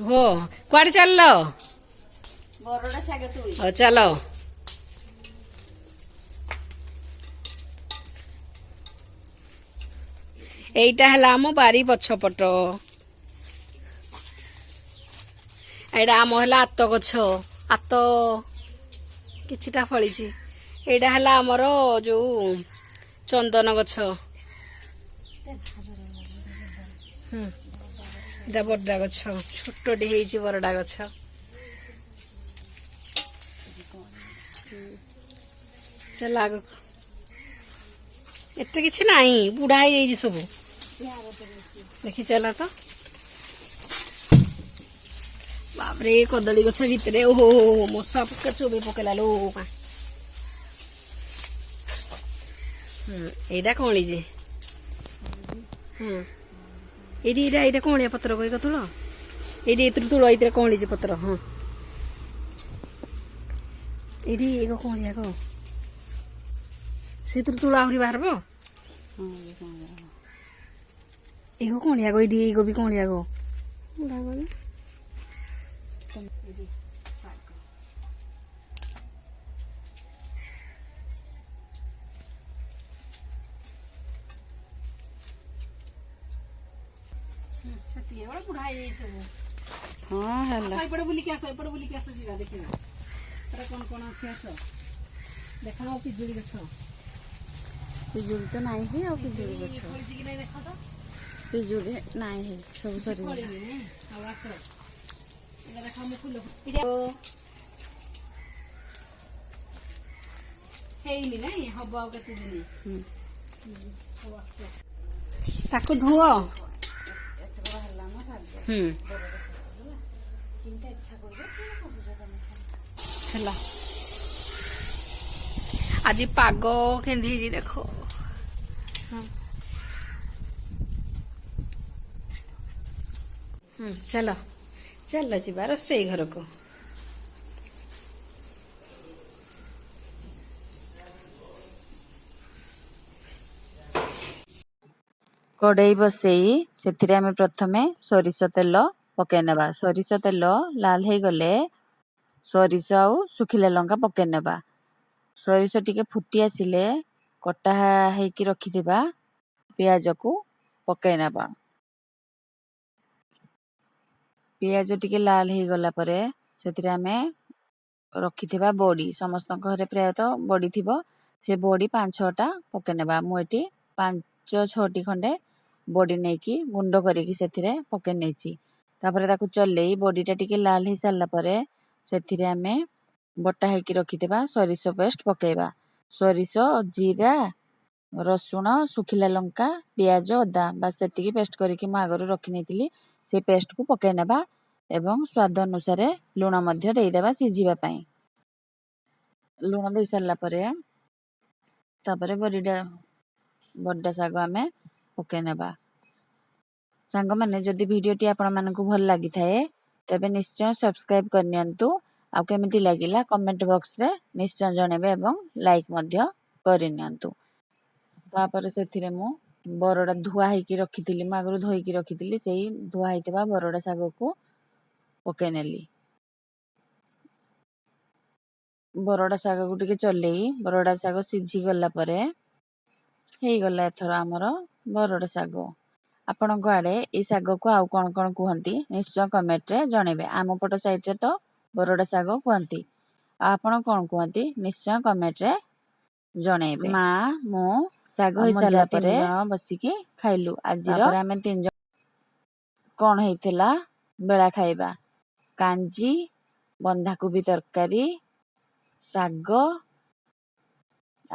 ରୁହ, କୁଆଡେ ଚାଲିଲ? ବରଡ଼ା ଶାଗ ତୁଳି। ହଉ ଚାଲ। ଏଇଟା ହେଲା ଆମ ବାରି ପଛପଟ। ଏଇଟା ଆମ ହେଲା ଆତ ଗଛ, ଆତ କିଛିଟା ଫଳିଛି। ଏଇଟା ହେଲା ଆମର ଯୋଉ ଚନ୍ଦନ ଗଛ। ଏଇଟା ବରଡା ଗଛ, ଛୋଟଟେ ହେଇଛି ବରଡା ଗଛ। ଚାଲ ଆଗକୁ। ଏତେ କିଛି ନାହିଁ, ବୁଢା ହେଇଯାଇଛି ସବୁ। ଦେଖି ଚାଲ ତ। ବାପରେ, କଦଳୀ ଗଛ ଭିତରେ ଓହୋ ମଶା ପୋକା ଚୋବେଇ ପକେଇଲା ଲୋ ମା। ଏଇଟା କଅଁଳି ଯେ। ହଁ, ଏଇଠି ଏଇଟା କଅଁଳିଆ ପତ୍ର କହିକ ତୁଳ। ଏଇଠି ଏଥିରୁ ତୁଳ, ଏଇଥିରେ କଅଁଳିଛି ପତ୍ର। ହଁ, ଏଇଠି ଏକ କଅଁଳିଆ କ ସେଇଥିରୁ ତୁଳ ଆହୁରି ବାହାରିବ। ଏଇକ କଅଁଳିଆ ଗୋ, ଏଇଠି ଏଇକ ବି କଅଁଳିଆ ଗୋ। ସେତିକି ବୁଢା ହେଇଯାଇଛି ସବୁ। ହଁ, ହେଲା। ଆସ ଏପଟେ ବୁଲିକି ଆସ, ଏପଟେ ବୁଲିକି ଆସ, ଯିବା ଦେଖିବା ଏଟା କଣ କଣ ଅଛି। ଆସ ଦେଖ, ଆଉ ପିଜୁଳି ଗଛ। ପିଜୁଳି ତ ନାହିଁ ଆଉ ପିଜୁଳି ଗଛ। ଫଳିଛି କି ନାଇଁ ଦେଖ ତ। ପିଜୁଳି ନାହିଁ, ସବୁ କିଛି ସରିଗଲା। ଫଳିନି ନାଇଁ? ଆଉ ଆସ, ଏଇଟା ଦେଖ ଆମ ଫୁଲ। ଏଇଟା ହେଇନି ନାଇଁ, ହବ ଆଉ କେତେ ଦିନ। ହଉ ଆସ, ତାକୁ ଧୁଅ। ଏତକ ବାହାରିଲା ଆମ ଶାଗ। କେମିତି ଇଚ୍ଛା କରିବ ସବୁଜ ତମେ। ହେଲା। ଆଜି ପାଗ କେମିତି ହେଇଛି ଦେଖ। ଚାଲ ଚାଲ, ଯିବା ରୋଷେଇ ଘରକୁ। କଡ଼େଇ ବସେଇ ସେଥିରେ ଆମେ ପ୍ରଥମେ ସୋରିଷ ତେଲ ପକେଇ ନେବା। ସୋରିଷ ତେଲ ଲାଲ ହେଇଗଲେ ସୋରିଷ ଆଉ ଶୁଖିଲା ଲଙ୍କା ପକେଇ ନେବା। ସୋରିଷ ଟିକେ ଫୁଟି ଆସିଲେ କଟା ହେଇକି ରଖିଥିବା ପିଆଜକୁ ପକେଇ ନେବା। ପିଆଜ ଟିକେ ଲାଲ ହେଇଗଲା ପରେ ସେଥିରେ ଆମେ ରଖିଥିବା ବଡ଼ି, ସମସ୍ତଙ୍କ ଘରେ ପ୍ରାୟତଃ ବଡ଼ି ଥିବ, ସେ ବଡ଼ି 5-6ଟା ପକେଇ ନେବା। ମୁଁ ଏଠି 5-6ଟି ଖଣ୍ଡେ ବଡ଼ି ନେଇକି ଗୁଣ୍ଡ କରିକି ସେଥିରେ ପକେଇ ନେଇଛି। ତାପରେ ତାକୁ ଚଲେଇ ବଡ଼ିଟା ଟିକେ ଲାଲ ହେଇସାରିଲା ପରେ ସେଥିରେ ଆମେ ବଟା ହେଇକି ରଖିଥିବା ସୋରିଷ ପେଷ୍ଟ ପକେଇବା। ସୋରିଷ, ଜିରା, ରସୁଣ, ଶୁଖିଲା ଲଙ୍କା, ପିଆଜ, ଅଦା, ବାସ୍ ସେତିକି ପେଷ୍ଟ କରିକି ମୁଁ ଆଗରୁ ରଖିନେଇଥିଲି। ସେ ପେଷ୍ଟକୁ ପକେଇ ନେବା ଏବଂ ସ୍ୱାଦ ଅନୁସାରେ ଲୁଣ ମଧ୍ୟ ଦେଇଦେବା ସିଝିବା ପାଇଁ। ଲୁଣ ଦେଇ ସାରିଲା ପରେ ତାପରେ ବଡ଼ିଟା ଶାଗ ଆମେ ପକେଇ ନେବା। ସାଙ୍ଗମାନେ, ଯଦି ଭିଡ଼ିଓଟି ଆପଣମାନଙ୍କୁ ଭଲ ଲାଗିଥାଏ ତେବେ ନିଶ୍ଚୟ ସବସ୍କ୍ରାଇବ୍ କରିନିଅନ୍ତୁ ଆଉ କେମିତି ଲାଗିଲା କମେଣ୍ଟ ବକ୍ସରେ ନିଶ୍ଚୟ ଜଣାଇବେ ଏବଂ ଲାଇକ୍ ମଧ୍ୟ କରିନିଅନ୍ତୁ। ତାପରେ ସେଥିରେ ମୁଁ ବରଡ଼ା ଧୁଆ ହେଇକି ରଖିଥିଲି, ମୁଁ ଆଗରୁ ଧୋଇକି ରଖିଥିଲି, ସେଇ ଧୁଆ ହେଇଥିବା ବରଡ଼ା ଶାଗକୁ ପକେଇ ନେଲି। ବରଡ଼ା ଶାଗକୁ ଟିକେ ଚଲେଇ ବରଡ଼ା ଶାଗ ସିଝିଗଲା ପରେ ହେଇଗଲା ଏଥର ଆମର ବରଡ଼ା ଶାଗ। ଆପଣଙ୍କ ଆଡ଼େ ଏଇ ଶାଗକୁ ଆଉ କ'ଣ କ'ଣ କୁହନ୍ତି ନିଶ୍ଚୟ କମେଣ୍ଟରେ ଜଣେଇବେ। ଆମ ପଟ ସାଇଡ଼ରେ ତ ବରଡ଼ା ଶାଗ କୁହନ୍ତି, ଆଉ ଆପଣ କ'ଣ କୁହନ୍ତି ନିଶ୍ଚୟ କମେଣ୍ଟରେ ଜଣେଇବେ। ମା, ମୁଁ ଶାଗ ଆଉ ମୋ ହେଇସାରିଲା ଯା ପରେ 3 ଜଣ ବସିକି ଖାଇଲୁ। ଆଜିର ତାପରେ ଆମେ 3 ଜଣ କ'ଣ ହେଇଥିଲା ବେଳା ଖାଇବା? କାଞ୍ଜି, ବନ୍ଧାକୋବି ତରକାରୀ, ଶାଗ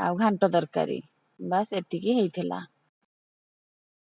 ଆଉ ଘାଣ୍ଟ ତରକାରୀ, ବାସ୍ ଏତିକି ହେଇଥିଲା।